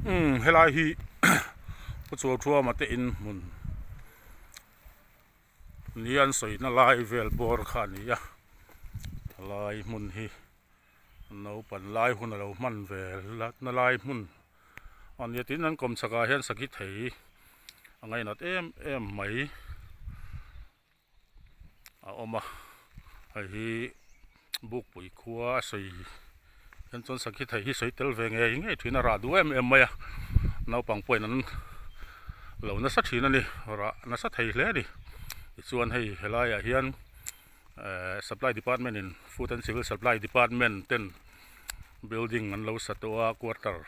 Umm helai hi Pu Chuauthuama te in hmun ni an sawina lai vel bawr kha a ni a helai hmun hi naupan lai hun a lo hman ve na lai hmun a nia tin an kawm chhakah hian sakhi thei a ngainat em em mai. A awm a hei hi bukpui khua a sawi hian chuan sakhi thei hi sawi tel ve ngei ngei thin a rah duh em em mai a naupang pawhin an lo nasa thin a ni rah nasa thei hle a ni tichuan hei helaiah hian ehh supply department in food and civil supply department ten building an lo sa tawh a quarter.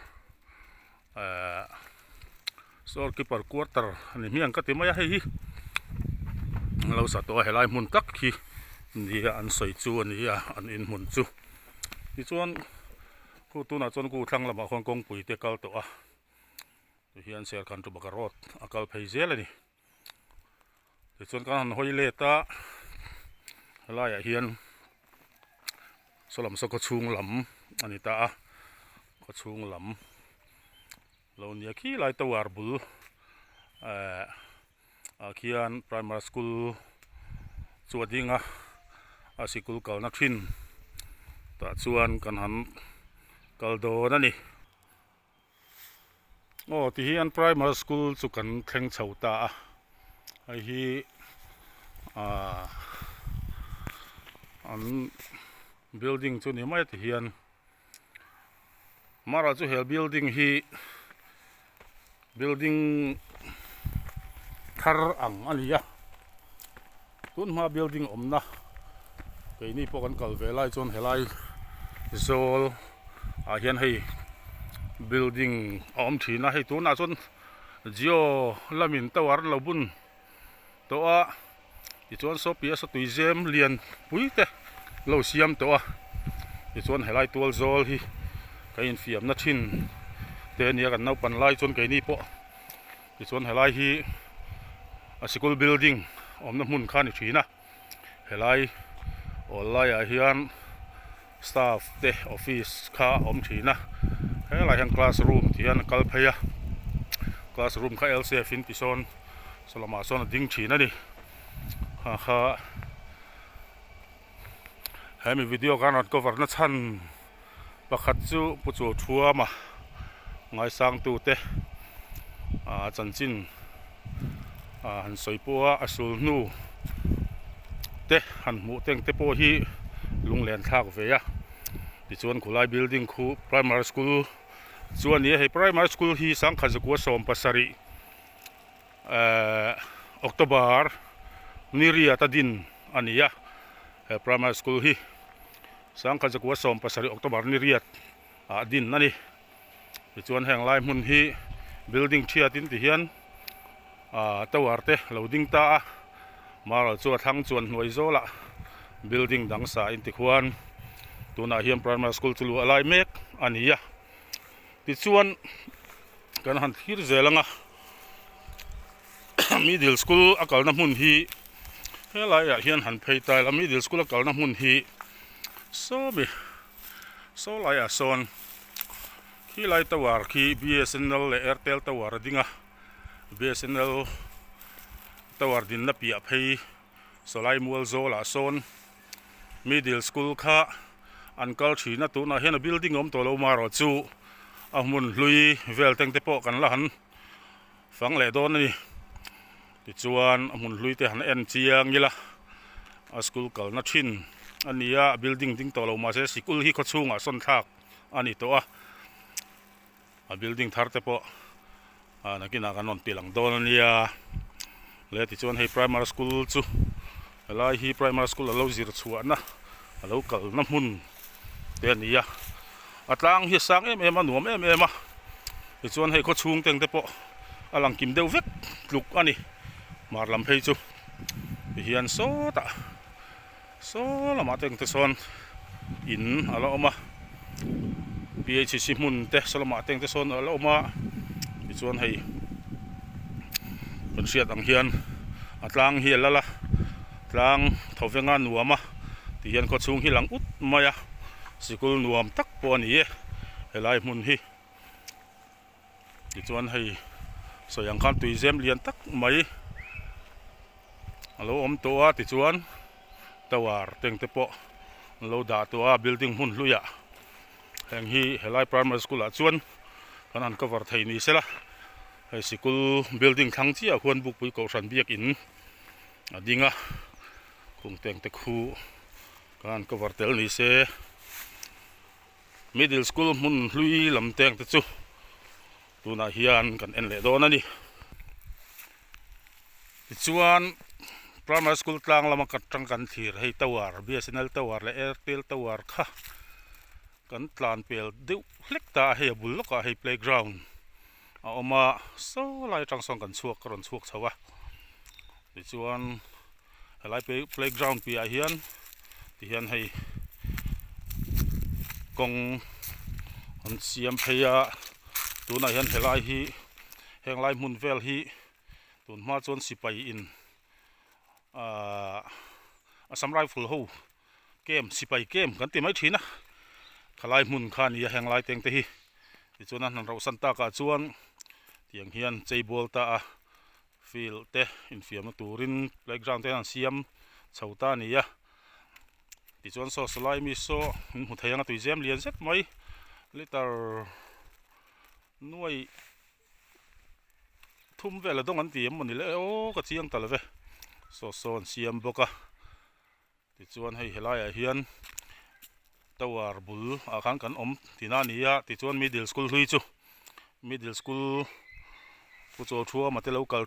Ehh store keeper quarter a ni hmiang ka ti mai a hei hi an lo sa tawh a helai hmun tak hi nia an sawi chu a ni a an in hmun chu tichuan khu tunah chuan khu thlang lamah khuan kawngpui te kal tawh a tihian serkhan chu baka road a kal phei zel a ni tichuan kan han hawi let a helaiah hian saw lam saw khaw chhung lam a ni ta a khaw chhung lam lo nia khi lai tower bul ehh ah khian primary school chu a ding a a sikul kalna thin tah chuan kan han kal dawn a ni. Aw ti hian primary school chu kan thleng chho ta a hei hi ahh an building chu ni mai ti hian mara chu he building hi building thar ang a ni a tun hma building awmna keini pawh kan kal ve lai chuan helai zawl ah hian hei building a awm thin a hei tunah chuan jio lamin tower an lo bun tawh a tichuan saw piah saw tui zem lian pui te lo siam tawh a tichuan helai tual zawl hi ka infiamna thin te a nia kan naupan lai chuan keini pawh tichuan helai hi a sikul building awmna hmun kha a ni thin a helai awl laiah hian staff te office kha a awm thin a helaiah hian classroom tih hian a kal phei a classroom kha L shape in tisawn saw lamah sawn a ding thin a ni kha kha hemi video khan rawn cover na chhan pakhat chu Pu Chuathuama ngaisang tute ah chanchin ah han sawi pawh a a sul hnu te han hmuh teng te pawh hi lunglen thlak ve a tichuan khulai building khu primary school chu a ni a hei primary school hi sangkhat zakua 17 ehh October ni riat a din a ni a he primary school hi sangkhat zakua 17 October ni riat ah din a ni tichuan heng lai hmun hi building thiat in ti hian ah tower te lo ding ta a maral chu a thlang chuan hnuai zawlah building dang sa in tikhuan tunah hian primary school chu luah lai mek a ni a tichuan kan han thlir zel ang a middle school a kalna hmun hi helaiah hian han phei ta ila middle school a kalna hmun hi sawmi. Saw laiah sawn khilai tower khi B_S_N_L leh Airtel tower a ding a B_S_N_L tower dinna piah phei sawlai mual zawlah sawn middle school kha an kal thin a tunah hian a building a awm tawh lo marawh chu a hmun hlui vel teng te pawh kan la han Fang leh dawn a ni. Tichuan a hmun hlui te han en chiang ila a school kalna thin a ni a, a building ding tawh lo mahse sikul hi khawchhungah sawn thlak a ni tawh a, a building thar te pawh ah nakinah kan rawn ti lang dawn a nia. Le tichuan hei primary school chu helai hi primary school a lo zir chhuahna a lo kalna hmun te a ni a a tlang hi a sang em em a nuam em em a tichuan hei khawchhung teng te pawh a lang kim deuh vek tluk a ni hmar lam phei chu tihian sawtah saw lamah te engte sawn in a la awm a P_H_C hmun te saw lamah te engte sawn a la awm a tichuan hei kan hriat ang hian a tlang hi a lal a tlang tho venga nuam a tihian khawchhung hi lang ut mai a sikul nuam tak pawh a ni e helai hmun hi. Tichuan hei sawi ang khan tui zem lian tak mai a lo awm tawh a tichuan tower teng te pawh an lo dah tawh a building hmun hluiah heng hi helai primary school ah chuan kan han cover thei ni sela hei sikul building thlang chiah ah khuan bukpui kohhran biakin a ding a khung teng te khu kan han cover tel ni se. Middle school hmun hlui lam teng te chu tunah hian kan en leh dawn a ni. Tichuan primary school tlang lama ka tang kan thlir hei tower bsnl tower leh airtel tower kha kan tlan pel deuh hlek ta a hei a bul lawkah hei playground a awm a saw lai atang sawn kan chhuak ka rawn chhuak chho a tichuan helai playground piahah hian tihian hei kawng an siam phei a tunah hian helai hi heng lai hmun vel hi tun hma chuan sipai in ahh assam rifle ho camp sipai camp kan ti mai thin a khalai hmun kha a ni a heng lai teng te hi tichuan a hnan rauh san takah chuan tiang hian chei bual ta a field te infiamna turin playground te an siam chho ta a ni a tichuan saw sawlai mi saw an hmu thei ang a tuizem lian zet mai liter nuai thum vel a dawng an ti em mawni le aw ka chiang ta lo ve saw saw an siam bawk a. Tichuan hei helaiah hian tower bul ah khan kan awm tihna a ni a tichuan middle school hlui chu middle school pu chawl thu a mate lo kal.